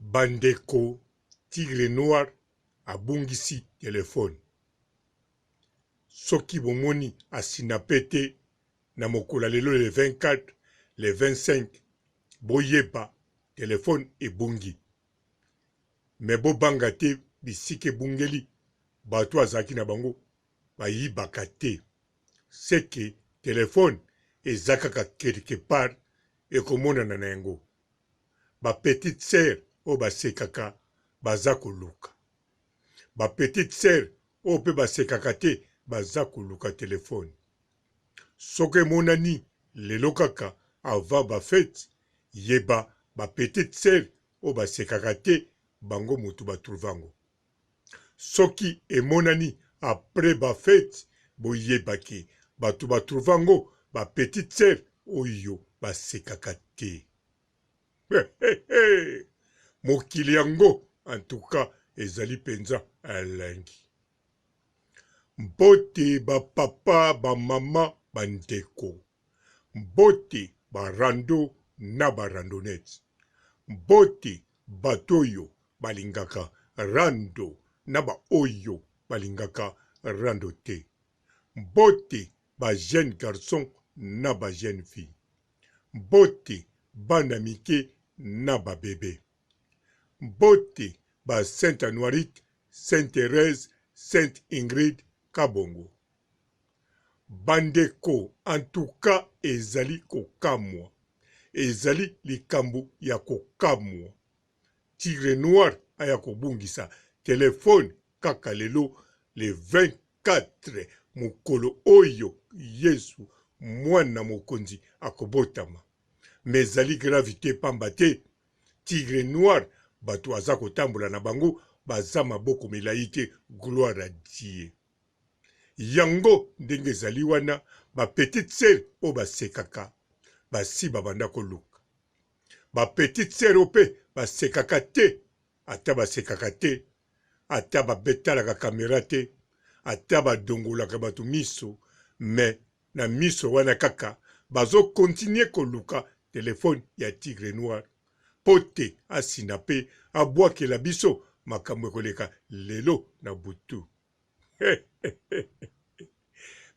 Bandeko tigre noir abungisi telephone soki bomoni asinape te na mokolo ya lelo le 24 le 25 boyeba telephone ebungi mais bobanga te bisika ebungeli batu azalaki na bango bayibaka te ce que telephone eza kaka quelque part ekomonana na yango. Ba petites sœurs oyo basekaka baza koluka. Ba petites sœurs oyo pe basekaka te baza koluka telephone. Soki emonani lelo kaka avant ba fetes, yeba ba petites sœurs oyo basekaka te bango mutu ba trouva yango. Soki emonani après ba fetes, boyeba ke batu ba trouva yango ba petites sœurs oyo basekaka te. Hehehe! Mokili yango en tout cas ezali penza elengi. Mbote ba papa, ba mama, ba ndeko. Mbote ba rando na ba randonnettes. Mbote bato oyo balingaka rando na ba oyo balingaka rando te. Mbote ba jeunes garçons na ba jeunes filles. Mbote bana mike na ba bebes. Mbote ba Sainte Anuarite, Sainte Therèse, Sainte Ingrid Kabongo. Bandeko en tout cas ezali kokamwa. Ezali likambo ya kokamwa. Tigre noir aya kobungisa telephone kaka lelo le 24 mokolo oyo Yesu mwana mokonzi akobotama. Mais ezali grave te pamba te Tigre noir batu aza kotambola na bango baza maboko milayi te gloire à Dieu. Yango ndenge ezali wana ba petite sœur oyo basekaka basi babanda koluka ba petite sœur oyo pe basekaka te ata basekaka te ata babetalaka camera te ata badongolaka bato miso mais na miso wana kaka bazo continuer koluka telephone ya tigre noir po te asina pe abwakela biso makambo ekoleka lelo na butu.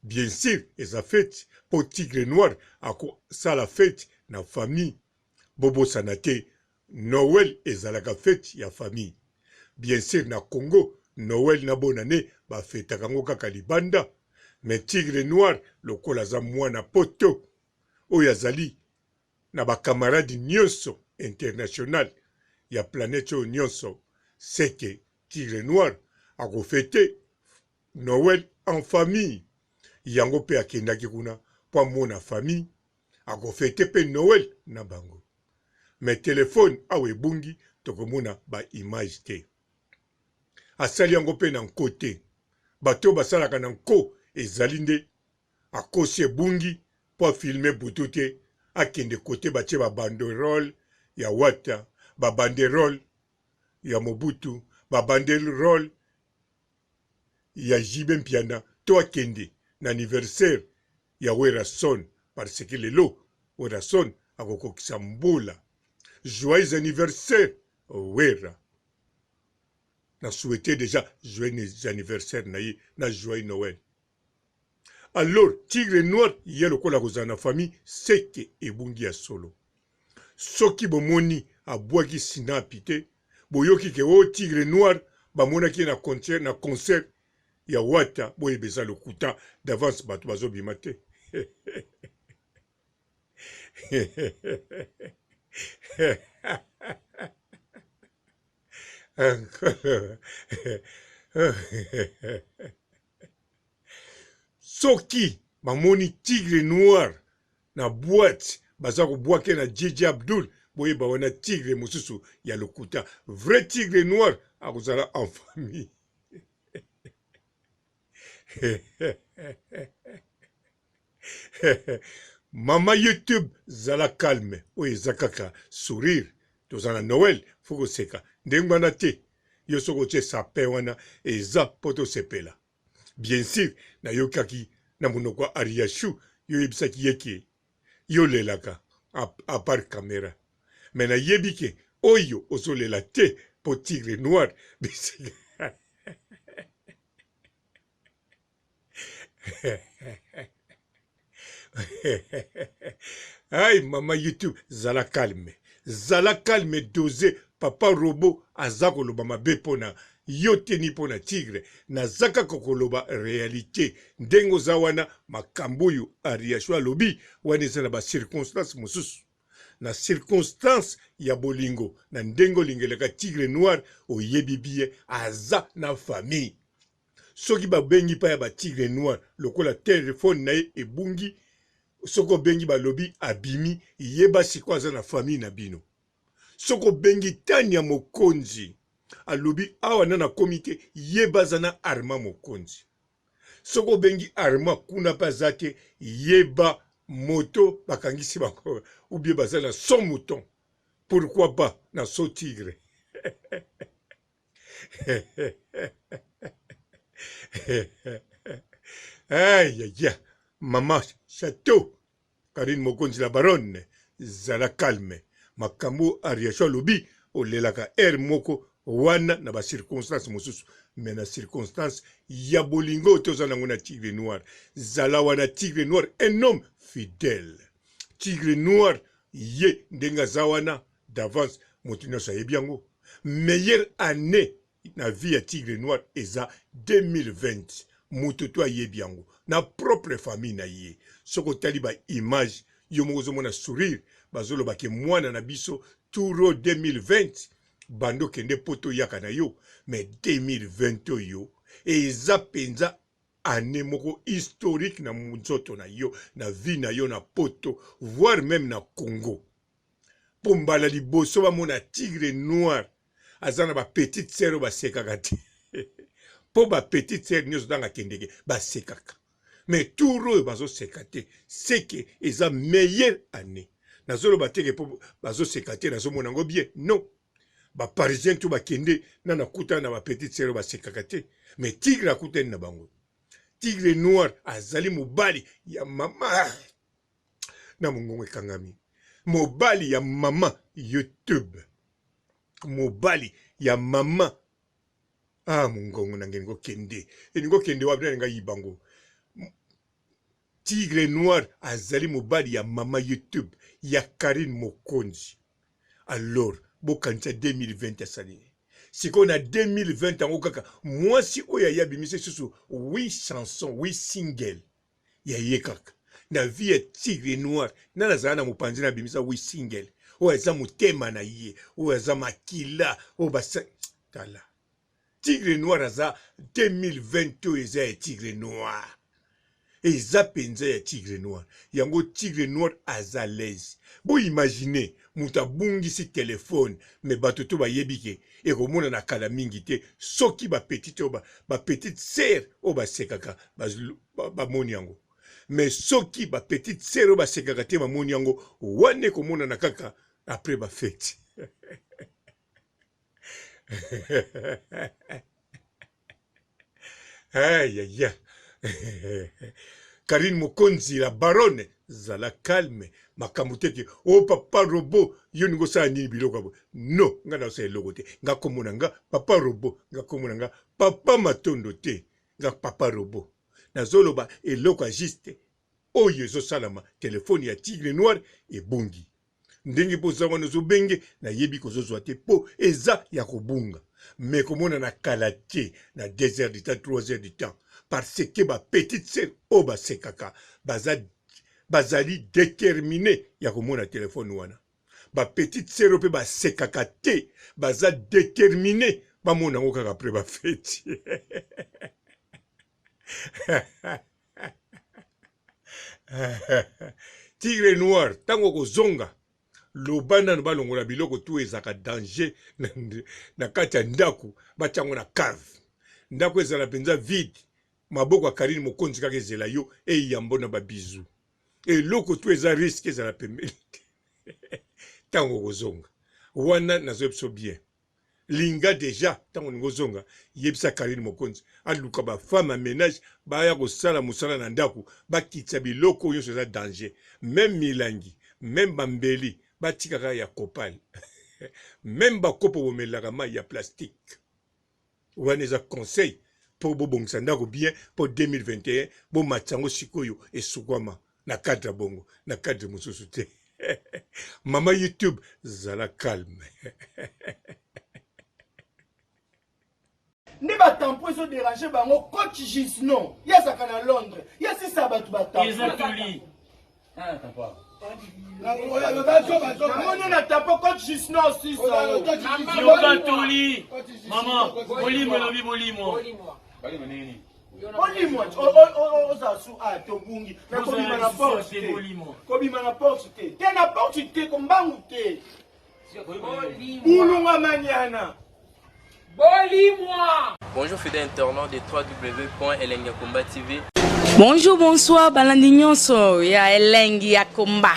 Bien sur eza feti po tigre noir akosala feti na famille bobosana te Noël ezalaka feti ya famille bien sur na Congo Noël na bonne annee ba fetaka yango kaka libanda mais tigre noir lokola aza mwana poto oyo azali na ba camarades nionso international ya planète oyo nionso seke Tigre noir ako fete Noël en famille yango pe akendaki kuna po amona famille ako fete pe Noël na bango mais telephone awa ebungi tokomona ba image te asali yango pe na nko te bato oyo basalaka na nko ezali nde akosi ebungi po a filme butu te akende kote batie ba banderole ya wata ba banderole ya Mobutu, ba banderoles ya JB Mpiana to akende na anniversaire ya Werrason parce que lelo Werrason akokokisa mbula. Joyeux anniversaire Werra. Na souhaiter dejà joyeux anniversaire na ye na joyeux Noël. Alors tigre noir ye lokola akozala na famille seke ebungi ya solo. Soki bomoni abwaki sinapi te boyoki ke oh tigre noir bamonaki ye na concert na concert ya wata boyeba eza lokuta d'avance batu bazobima te. Soki bamoni tigre noir na boite baza kobwake na JJ Abdul boyeba wana tigre mosusu ya lokuta vrai tigre noir akozala en famille. Mama YouTube zala calme oyo eza kaka sourire toza na Noël faut koseka ndenge wana te yo soki otie sapin wana eza po tosepela bien sur nayokaki na monoko ya Ariachou yo oyebisaki ye ke yo olelaka à part camera mais nayebi ke. Oyo ozolela te po tigre noir bisika Ay mama YouTube zala calme zala calme dose papa robot aza koloba mabe pona yo te ni pona tigre naza kaka koloba realite ndenge oza wana makambo oyo ariachou alobi wana eza na ba circonstance mosusu na circonstance ya bolingo na ndenge olingelaka tigre noir oyebi bien aza na famille soki babengi pa ya ba tigre noir lokola telephone na ye ebungi soki obengi balobi abimi yeba sikoyo aza na famille na bino soki obengi tania mokonzi alobi awa na nakomi te yeba aza na arma mokonzi soki obengi arma kuna mpe aza te yeba moto bakangisi bango ou bien baza na son mouton pourquoi pas na son tigre ayaya mama chateau Carine Mokonzi la baronne zala calme makambo Ariachou alobi olelaka heure moko wana na ba circonstances mosusu mais na circonstance ya bolingo oyo toza nango na Tigre Noir zala wana Tigre Noir un homme fidèle Tigre Noir ye ndenge aza wana d'avance moto nyonso ayebi yango meilleure annee na vie ya Tigre Noir eza 2020 moto to ayebi yango na propre famille na ye soki otali ba image yo moko ozomona sourire bazoloba ke mwana na biso touro 2020 banda okende poto oyaka na yo mais 2020 oyo eza mpenza annee moko historique na nzoto na yo na vie na yo na poto voire meme na Congo mpo mbala liboso bamona tigre noir aza na ba petite sœur oyo basekaka te mpo ba petite sœur nyonso ntango akendeke basekaka mais tour oyo bazoseka te seke eza meilleure année nazoloba teke mpo bazoseka te nazomona yango bien non baparisien to bakende na nakutana na ba petite sœur oyo basekaka te mais tigre akutani na bango tigre noir azali mobali ya mama na mongongo ekangami mobali ya mama youtube mobali ya mama ah mongongo na ngai elingi okende elingi okende wapi nani ngai yibango tigre noir azali mobali ya mama youtube ya karine mokonzi alors bokanisa 2020 asali nini sikoyo na 2020 yango kaka mwasi oyo aye abimisi lisusu 8 chanson 8 single ya ye kaka na vie ya tigre noir nani azala na mopanzi na abimisa wi single oyo aza motema na ye oyo aza makila oyo basa tala tigre noir aza 2020 oyo eza ya tigre noir eza mpenza ya tigre noir yango tigre noir aza laise boimagine moto abungisi telefone me bato to bayebi ke ekomonana kala mingi te soki bapetite oyo bapetite sere oyo basekaka bamoni yango me soki bapetite sere oyo basekaka te bamoni yango wana ekomonana kaka apres bafeti ayaya Karine Mokonzi la baronne zala calme makambo te ke o oh, papa robot yo ningo osala nini biloko ya no nga nasala eloko te nga kombo na nga papa robot nga kombo na nga papa matondo te nga papa robot nazoloba eloko ya juste oyo ezosalama telefone ya tigre noir ebungi ndenge mpo oza wana ozobenge nayebi kozozwa te mpo eza ya kobunga me komonana kala te na 2 heures du temps 3 heures du temps parce que ba petite sœur oyo basekaka baza bazali determine ya komona telefone wana ba petite sœur oyo mpe basekaka te baza determine bamona yango kaka apres bafeti tigre noir ntango okozonga loba nano balongola biloko tu ezalaka danger na, na kati ya ndako batya yango na cave ndako ezala mpenza vide maboko ya karine mokonzi kaka ezela yo eyambo na babizu eloko tu eza riske ezala pembeni te ntango okozonga wana nazoyebisa bien linga deja ntango olingi ozonga yebisa Carine Mokonzi aluka ba femme ya menage baya kosala mosala na ndako bakitisa biloko oyo nyonso eza danger meme milangi meme bambeli batika kaka ya kopal. Meme ba kopo bomelelaka mayi ya plastique. Wana eza conseil po bobongisa ndako bien po 2021 bomatisa yango sikoyo esukwama na cadre ya bongo na cadre mosusu te. Mama YouTube zala calme. Nde ba tampon ezo deranger bango coach Gisno ye azalaka na Londres ye asisa bato ba tampon. Eza toli. Ah, tampon. Namoni na tampon coach Gisno osisa. Yoka toli. Maman, bolimo elobi bolimo. Bolimo ozala su a tobungi na kobima na porte te. Kobima na porte te. Te na porte te kombangu te. Bulunga maniana. Bolimwa. Bonjour fidèles internautes de www.elengiyakomba TV. Bonjour, bonsoir, balandi nyonso ya elengi ya komba.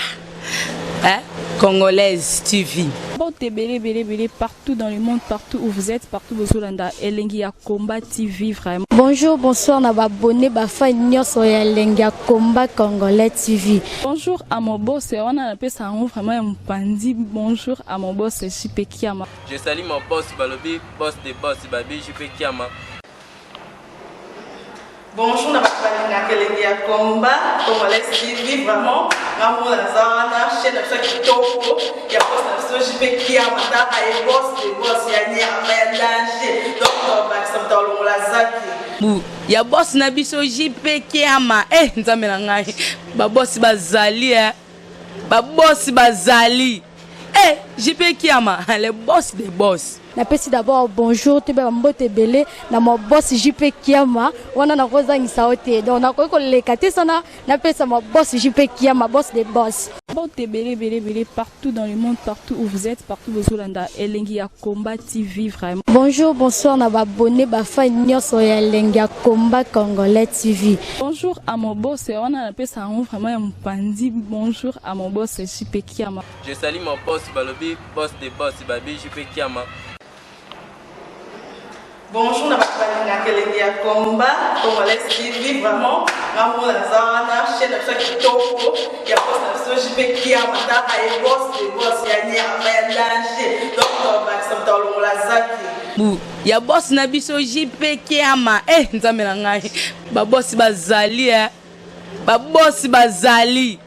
Hein? Congolaise TV. Mbote ebele ebele ebele partout dans le monde partout où vous êtes partout bozolanda elengi ya combat TV vraiment. Bonjour bonsoir na ba abonne ba fan nionso ya elengi ya combat congolais TV. Bonjour à mon boss wana napesa yango vraiment ya mopanzi bonjour à mon boss JP Kiama. Je salue mon boss balobi boss de boss babi JP Kiama. Bonjour na bato balingaka elengi ya combat congolais TV vraiment nga moko naza wana chaîne na biso ya kitoko ya boss na biso JP Kiama taka ye boss de boss ya nyama ya danger donc bakisa moto alongola zaki Bu ya boss na biso JP Kiama eh nzambe na ngai ba boss bazali eh ba boss bazali eh JP Kiama le boss des boss. Napesi d'abord bonjour toyeba ba mbote ebele na mon boss JP Kiama wana nakozangisa yo te donc nakoki koleka te sana napesa mon boss JP Kiama boss des boss. Mbote ebele ebele ebele partout dans le monde partout où vous êtes partout bozolanda elengi ya combat TV vraiment. Bonjour bonsoir na ba abonne ba fan nionso ya elengi ya combat congolais TV. Bonjour à mon boss wana napesa yango vraiment ya mopanzi bonjour à mon boss JP Kiama. Je salue mon boss balobi boss de boss babi JP Kiama. Bonjour na bato balingaka elengi ya combat congolais TV vraiment nga moko naza wana chaîne na biso ya kitoko ya boss na biso JP Kiama taka ye boss de boss ya nyama ya danger donc bakisa moto alongola zaki. Bu ya boss na biso JP Kiama eh nzambe na ngai ba boss bazali eh ba boss bazali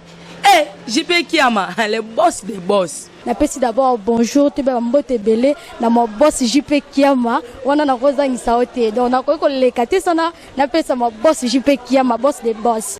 eh JP Kiama le boss des boss. Napesi d'abord bonjour toyeba ba mbote ebele na mon boss JP Kiama wana nakozangisa yo te donc nakoki koleka te sana napesa mon boss JP Kiama boss des boss.